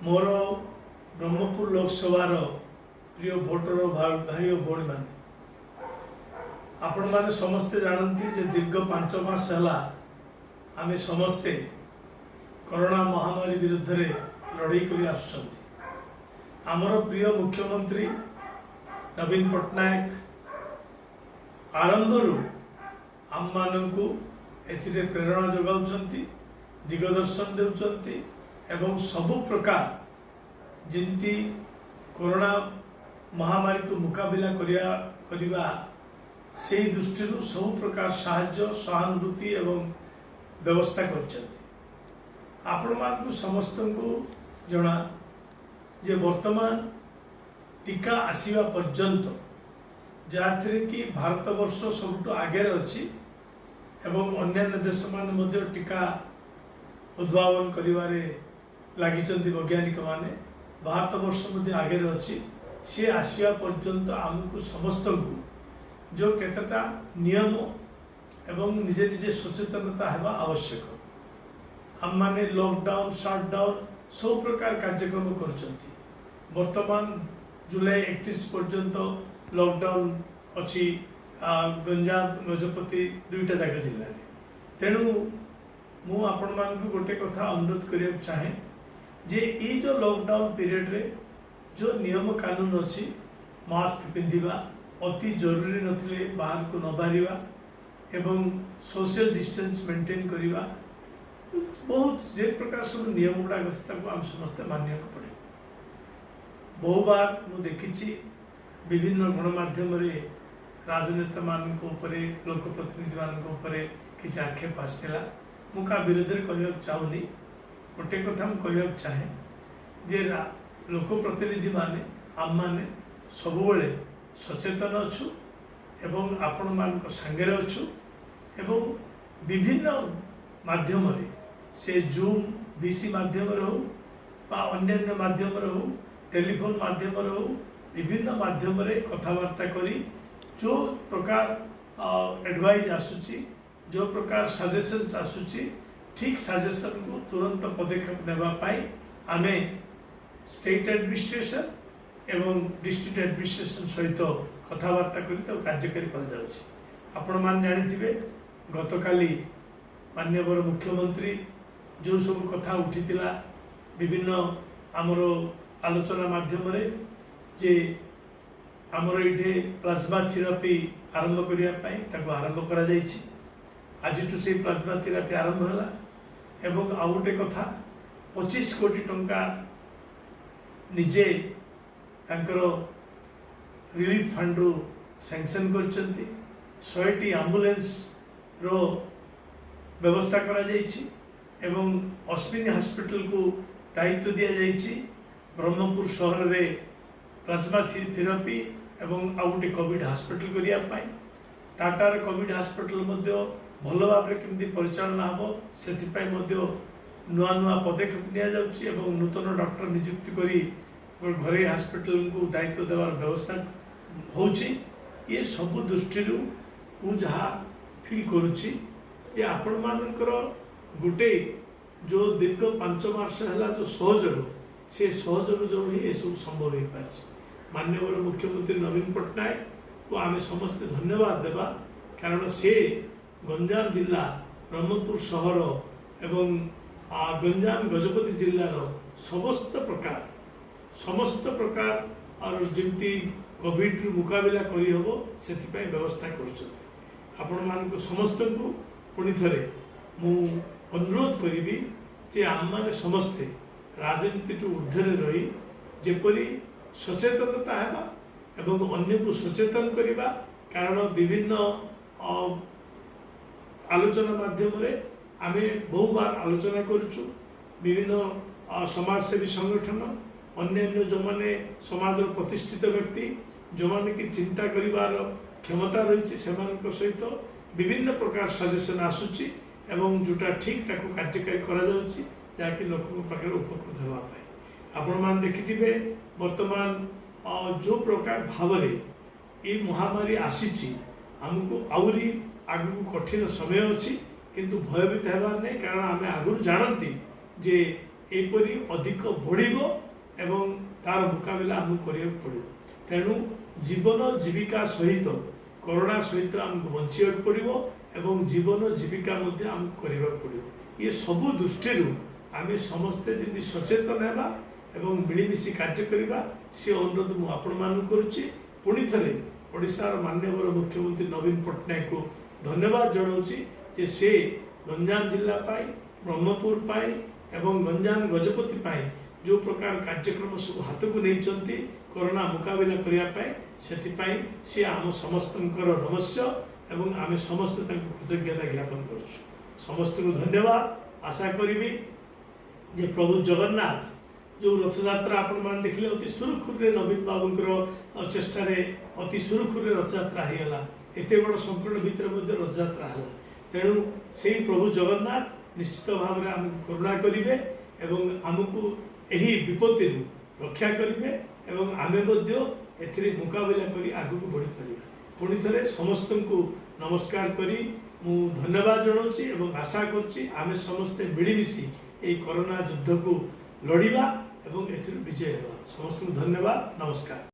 ମୋର ବ୍ରହ୍ମପୁର ଲୋକସଭାର ପ୍ରିୟ ଭୋଟର ଭାଇ ଓ ଭଉଣୀମାନେ, ଆପଣମାନେ ସମସ୍ତେ ଜାଣନ୍ତି ଯେ ଦୀର୍ଘ 5 ମାସ ହେଲା ଆମେ ସମସ୍ତେ କରୋନା ମହାମାରୀ ବିରୁଦ୍ଧରେ ଲଢ଼େଇ କରି ଆସୁଛନ୍ତି। ଆମର ପ୍ରିୟ ମୁଖ୍ୟମନ୍ତ୍ରୀ ନବୀନ ପଟ୍ଟନାୟକ ଆରମ୍ଭରୁ ଆମମାନଙ୍କୁ ଏଥିରେ ପ୍ରେରଣା ଯୋଗାଉଛନ୍ତି, ଦିଗଦର୍ଶନ ଦେଉଛନ୍ତି ଏବଂ ସବୁ ପ୍ରକାର ଯେମିତି କରୋନା ମହାମାରୀକୁ ମୁକାବିଲା କରିବା ସେଇ ଦୃଷ୍ଟିରୁ ସବୁ ପ୍ରକାର ସାହାଯ୍ୟ, ସହାନୁଭୂତି ଏବଂ ବ୍ୟବସ୍ଥା କରିଛନ୍ତି। ଆପଣମାନଙ୍କୁ ସମସ୍ତଙ୍କୁ ଜଣା ଯେ ବର୍ତ୍ତମାନ ଟୀକା ଆସିବା ପର୍ଯ୍ୟନ୍ତ, ଯାହାଥିରେ କି ଭାରତବର୍ଷ ସବୁଠୁ ଆଗରେ ଅଛି ଏବଂ ଅନ୍ୟାନ୍ୟ ଦେଶମାନେ ମଧ୍ୟ ଟୀକା ଉଦ୍ଭାବନ କରିବାରେ ଲାଗିଛନ୍ତି ବୈଜ୍ଞାନିକମାନେ, ଭାରତବର୍ଷ ମଧ୍ୟ ଆଗରେ ଅଛି। ସିଏ ଆସିବା ପର୍ଯ୍ୟନ୍ତ ଆମକୁ ସମସ୍ତଙ୍କୁ ଯେଉଁ କେତେଟା ନିୟମ ଏବଂ ନିଜେ ନିଜେ ସଚେତନତା ହେବା ଆବଶ୍ୟକ। ଆମମାନେ ଲକଡାଉନ୍, ସଟଡାଉନ୍ ସବୁ ପ୍ରକାର କାର୍ଯ୍ୟକ୍ରମ କରୁଛନ୍ତି। ବର୍ତ୍ତମାନ ଜୁଲାଇ 31 ପର୍ଯ୍ୟନ୍ତ ଲକଡାଉନ୍ ଅଛି ଗଞ୍ଜାମ, ଗଜପତି ଦୁଇଟା ଯାକ ଜିଲ୍ଲାରେ। ତେଣୁ ମୁଁ ଆପଣମାନଙ୍କୁ ଗୋଟେ କଥା ଅନୁରୋଧ କରିବାକୁ ଚାହେଁ ଯେ ଏଇ ଯେଉଁ ଲକଡାଉନ୍ ପିରିୟଡ଼ରେ ଯେଉଁ ନିୟମ କାନୁନ ଅଛି, ମାସ୍କ ପିନ୍ଧିବା, ଅତି ଜରୁରୀ ନଥିଲେ ବାହାରକୁ ନ ବାହାରିବା ଏବଂ ସୋସିଆଲ ଡିଷ୍ଟାନ୍ସ ମେଣ୍ଟେନ୍ କରିବା, ବହୁତ ଯେ ପ୍ରକାର ସବୁ ନିୟମ ଗୁଡ଼ାକ ଅଛି, ତାକୁ ଆମେ ସମସ୍ତେ ମାନିବାକୁ ପଡ଼ିବ। ବହୁବାର ମୁଁ ଦେଖିଛି, ବିଭିନ୍ନ ଗଣମାଧ୍ୟମରେ ରାଜନେତାମାନଙ୍କ ଉପରେ, ଲୋକପ୍ରତିନିଧିମାନଙ୍କ ଉପରେ କିଛି ଆକ୍ଷେପ ଆସିଥିଲା। ମୁଁ କାହା ବିରୋଧରେ କହିବାକୁ ଚାହୁଁନି। ଗୋଟେ କଥା ମୁଁ କହିବାକୁ ଚାହେଁ ଯେ ଲୋକପ୍ରତିନିଧିମାନେ, ଆମମାନେ ସବୁବେଳେ ସଚେତନ ଅଛୁ ଏବଂ ଆପଣମାନଙ୍କ ସାଙ୍ଗରେ ଅଛୁ ଏବଂ ବିଭିନ୍ନ ମାଧ୍ୟମରେ, ସେ ଜୁମ୍ ଭିସି ମାଧ୍ୟମରେ ହେଉ ବା ଅନ୍ୟାନ୍ୟ ମାଧ୍ୟମରେ ହେଉ, ଟେଲିଫୋନ୍ ମାଧ୍ୟମରେ ହେଉ, ବିଭିନ୍ନ ମାଧ୍ୟମରେ କଥାବାର୍ତ୍ତା କରି ଯେଉଁ ପ୍ରକାର ଆଡ଼ଭାଇଜ୍ ଆସୁଛି, ଯେଉଁ ପ୍ରକାର ସଜେସନ୍ସ ଆସୁଛି, ଠିକ୍ ସଜେସନ୍କୁ ତୁରନ୍ତ ପଦକ୍ଷେପ ନେବା ପାଇଁ ଆମେ ଷ୍ଟେଟ୍ ଆଡମିନିଷ୍ଟ୍ରେସନ୍ ଏବଂ ଡିଷ୍ଟ୍ରିକ୍ଟ ଆଡମିନିଷ୍ଟ୍ରେସନ୍ ସହିତ କଥାବାର୍ତ୍ତା କରି ତାକୁ କାର୍ଯ୍ୟକାରୀ କରାଯାଉଛି। ଆପଣମାନେ ଜାଣିଥିବେ, ଗତକାଲି ମାନ୍ୟବର ମୁଖ୍ୟମନ୍ତ୍ରୀ ଯେଉଁ ସବୁ କଥା ଉଠିଥିଲା ବିଭିନ୍ନ ଆମର ଆଲୋଚନା ମାଧ୍ୟମରେ ଯେ ଆମର ଏଇଠି ପ୍ଲାଜମା ଥେରାପି ଆରମ୍ଭ କରିବା ପାଇଁ, ତାକୁ ଆରମ୍ଭ କରାଯାଇଛି। ଆଜିଠୁ ସେଇ ପ୍ଲାଜମା ଥେରାପି ଆରମ୍ଭ ହେଲା। ଏବଂ ଆଉ ଗୋଟେ କଥା, 25 କୋଟି ଟଙ୍କା ନିଜେ ତାଙ୍କର ରିଲିଫ ଫଣ୍ଡରୁ ସ୍ୟାଙ୍କସନ୍ କରିଛନ୍ତି। 100ଟି ଆମ୍ବୁଲାନ୍ସର ବ୍ୟବସ୍ଥା କରାଯାଇଛି ଏବଂ ଅଶ୍ୱିନୀ ହସ୍ପିଟାଲକୁ ଦାୟିତ୍ୱ ଦିଆଯାଇଛି ବ୍ରହ୍ମପୁର ସହରରେ ପ୍ଲାଜମା ଥେରାପି ଏବଂ ଆଉ ଗୋଟେ କୋଭିଡ଼ ହସ୍ପିଟାଲ କରିବା ପାଇଁ। ଟାଟାର କୋଭିଡ଼ ହସ୍ପିଟାଲ ମଧ୍ୟ ଭଲ ଭାବରେ କେମିତି ପରିଚାଳନା ହେବ, ସେଥିପାଇଁ ମଧ୍ୟ ନୂଆ ନୂଆ ପଦକ୍ଷେପ ନିଆଯାଉଛି ଏବଂ ନୂତନ ଡକ୍ଟର ନିଯୁକ୍ତି କରି ଘରୋଇ ହସ୍ପିଟାଲଙ୍କୁ ଦାୟିତ୍ୱ ଦେବାର ବ୍ୟବସ୍ଥା ହେଉଛି। ଏ ସବୁ ଦୃଷ୍ଟିରୁ ମୁଁ ଯାହା ଫିଲ୍ କରୁଛି ଯେ ଆପଣମାନଙ୍କର ଗୋଟେ ଯେଉଁ ଦୀର୍ଘ 5 ବର୍ଷ ହେଲା ଯେଉଁ ସହଯୋଗ, ସେ ସହଯୋଗ ଯୋଗୁଁ ହିଁ ଏସବୁ ସମ୍ଭବ ହୋଇପାରିଛି। ମାନ୍ୟବର ମୁଖ୍ୟମନ୍ତ୍ରୀ ନବୀନ ପଟ୍ଟନାୟକକୁ ଆମେ ସମସ୍ତେ ଧନ୍ୟବାଦ ଦେବା, କାରଣ ସେ ଗଞ୍ଜାମ ଜିଲ୍ଲା, ବ୍ରହ୍ମପୁର ସହର ଏବଂ ଗଞ୍ଜାମ ଗଜପତି ଜିଲ୍ଲାର ସମସ୍ତ ପ୍ରକାର ଆଉ ଯେମିତି କୋଭିଡ଼ରୁ ମୁକାବିଲା କରିହେବ, ସେଥିପାଇଁ ବ୍ୟବସ୍ଥା କରୁଛନ୍ତି। ଆପଣମାନଙ୍କୁ ସମସ୍ତଙ୍କୁ ପୁଣି ଥରେ ମୁଁ ଅନୁରୋଧ କରିବି ଯେ ଆମମାନେ ସମସ୍ତେ ରାଜନୀତିଠୁ ଉର୍ଦ୍ଧ୍ୱରେ ରହି ଯେପରି ସଚେତନତା ହେବା ଏବଂ ଅନ୍ୟକୁ ସଚେତନ କରିବା, କାରଣ ବିଭିନ୍ନ ଆଲୋଚନା ମାଧ୍ୟମରେ ଆମେ ବହୁବାର ଆଲୋଚନା କରୁଛୁ। ବିଭିନ୍ନ ସମାଜସେବୀ ସଂଗଠନ, ଅନ୍ୟାନ୍ୟ ଯେଉଁମାନେ ସମାଜର ପ୍ରତିଷ୍ଠିତ ବ୍ୟକ୍ତି, ଯେଉଁମାନେ କି ଚିନ୍ତା କରିବାର କ୍ଷମତା ରହିଛି, ସେମାନଙ୍କ ସହିତ ବିଭିନ୍ନ ପ୍ରକାର ସଜେସନ୍ ଆସୁଛି ଏବଂ ଯେଉଁଟା ଠିକ୍ ତାକୁ କାର୍ଯ୍ୟକାରୀ କରାଯାଉଛି, ଯାହାକି ଲୋକଙ୍କ ପାଖରେ ଉପକୃତ ହେବା ପାଇଁ। ଆପଣମାନେ ଦେଖିଥିବେ, ବର୍ତ୍ତମାନ ଯେଉଁ ପ୍ରକାର ଭାବରେ ଏଇ ମହାମାରୀ ଆସିଛି, ଆମକୁ ଆହୁରି ଆଗକୁ କଠିନ ସମୟ ଅଛି, କିନ୍ତୁ ଭୟଭୀତ ହେବାର ନାହିଁ, କାରଣ ଆମେ ଆଗରୁ ଜାଣନ୍ତି ଯେ ଏହିପରି ଅଧିକ ବଢ଼ିବ ଏବଂ ତାର ମୁକାବିଲା ଆମକୁ କରିବାକୁ ପଡ଼ିବ। ତେଣୁ ଜୀବନ ଜୀବିକା ସହିତ କରୋନା ସହିତ ଆମକୁ ବଞ୍ଚିବାକୁ ପଡ଼ିବ ଏବଂ ଜୀବନ ଜୀବିକା ମଧ୍ୟ ଆମକୁ କରିବାକୁ ପଡ଼ିବ। ଇଏ ସବୁ ଦୃଷ୍ଟିରୁ ଆମେ ସମସ୍ତେ ଯେମିତି ସଚେତନ ହେବା ଏବଂ ମିଳିମିଶି କାର୍ଯ୍ୟ କରିବା, ସେ ଅନୁରୋଧ ମୁଁ ଆପଣମାନଙ୍କୁ କରୁଛି। ପୁଣି ଥରେ ଓଡ଼ିଶାର ମାନ୍ୟବର ମୁଖ୍ୟମନ୍ତ୍ରୀ ନବୀନ ପଟ୍ଟନାୟକଙ୍କୁ ଧନ୍ୟବାଦ ଜଣାଉଛି ଯେ ସେ ଗଞ୍ଜାମ ଜିଲ୍ଲା ପାଇଁ, ବ୍ରହ୍ମପୁର ପାଇଁ ଏବଂ ଗଞ୍ଜାମ ଗଜପତି ପାଇଁ ଯେଉଁ ପ୍ରକାର କାର୍ଯ୍ୟକ୍ରମ ସବୁ ହାତକୁ ନେଇଛନ୍ତି କରୋନା ମୁକାବିଲା କରିବା ପାଇଁ, ସେଥିପାଇଁ ସେ ଆମ ସମସ୍ତଙ୍କର ନମସ୍ୟ ଏବଂ ଆମେ ସମସ୍ତେ ତାଙ୍କୁ କୃତଜ୍ଞତା ଜ୍ଞାପନ କରୁଛୁ। ସମସ୍ତଙ୍କୁ ଧନ୍ୟବାଦ। ଆଶା କରିବି ଯେ ପ୍ରଭୁ ଜଗନ୍ନାଥ ଯେଉଁ ରଥଯାତ୍ରା ଆପଣମାନେ ଦେଖିଲେ, ଅତି ସୁରୁଖୁରୁରେ ନବୀନ ବାବୁଙ୍କର ଚେଷ୍ଟାରେ ଅତି ସୁରୁଖୁରୁରେ ରଥଯାତ୍ରା ହେଇଗଲା। ଏତେ ବଡ଼ ସଙ୍କଟ ଭିତରେ ମଧ୍ୟ ରଥଯାତ୍ରା ହେଲା। ତେଣୁ ସେଇ ପ୍ରଭୁ ଜଗନ୍ନାଥ ନିଶ୍ଚିତ ଭାବରେ ଆମକୁ କରୁଣା କରିବେ ଏବଂ ଆମକୁ ଏହି ବିପତ୍ତିରୁ ରକ୍ଷା କରିବେ ଏବଂ ଆମେ ମଧ୍ୟ ଏଥିରେ ମୁକାବିଲା କରି ଆଗକୁ ବଢ଼ିପାରିବା। ପୁଣି ଥରେ ସମସ୍ତଙ୍କୁ ନମସ୍କାର କରି ମୁଁ ଧନ୍ୟବାଦ ଜଣାଉଛି ଏବଂ ଆଶା କରୁଛି ଆମେ ସମସ୍ତେ ମିଳିମିଶି ଏହି କରୋନା ଯୁଦ୍ଧକୁ ଲଢ଼ିବା ଏବଂ ଏଥିରୁ ବିଜୟ ହେବା। ସମସ୍ତଙ୍କୁ ଧନ୍ୟବାଦ, ନମସ୍କାର।